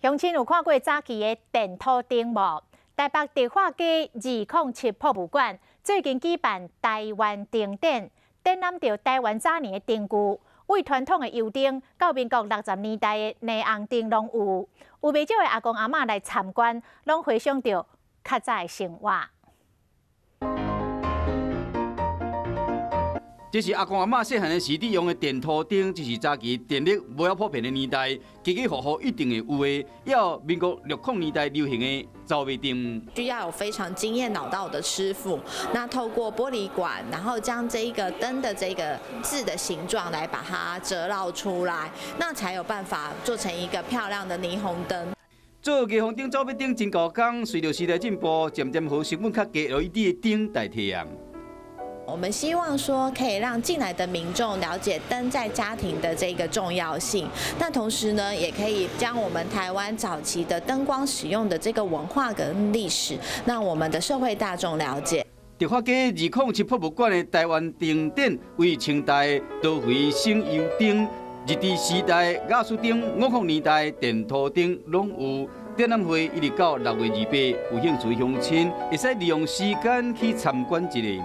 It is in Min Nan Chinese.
鄉親有看過早期的電兔燈無？台北迪化街207博物館最近舉辦台灣燈展，展覽著台灣早年的燈具，對傳統的油燈到民國60年代的霓虹燈攏有，有袂少的阿公阿嬤來參觀，攏回想著較早的生活。這是阿公阿嬤細漢的時佇用的電兔燈，這是早期電力無遐普遍的年代，家家戶戶一定會有的。抑有民國60年代流行的走馬燈。需要有非常經驗老道的師傅，那透過玻璃管，然後將這一個燈的這個字的形狀來把它折繞出來，那才有辦法做成一個漂亮的霓虹燈。做霓虹燈、走馬燈真猴工，隨著時代進步，漸漸予成本較低 LED 的燈代替啊。我們希望說可以讓進來的民眾了解燈在家庭的這個重要性，那同時呢，也可以將我們台灣早期的燈光使用的這個文化跟歷史，讓我們的社會大眾了解。迪化街207博物館的台灣燈展，為清代多肥省油燈、日治時代瓦斯燈、50年代電兔燈攏有。展覽會一直到6月28，有興趣鄉親會使利用時間去參觀一下。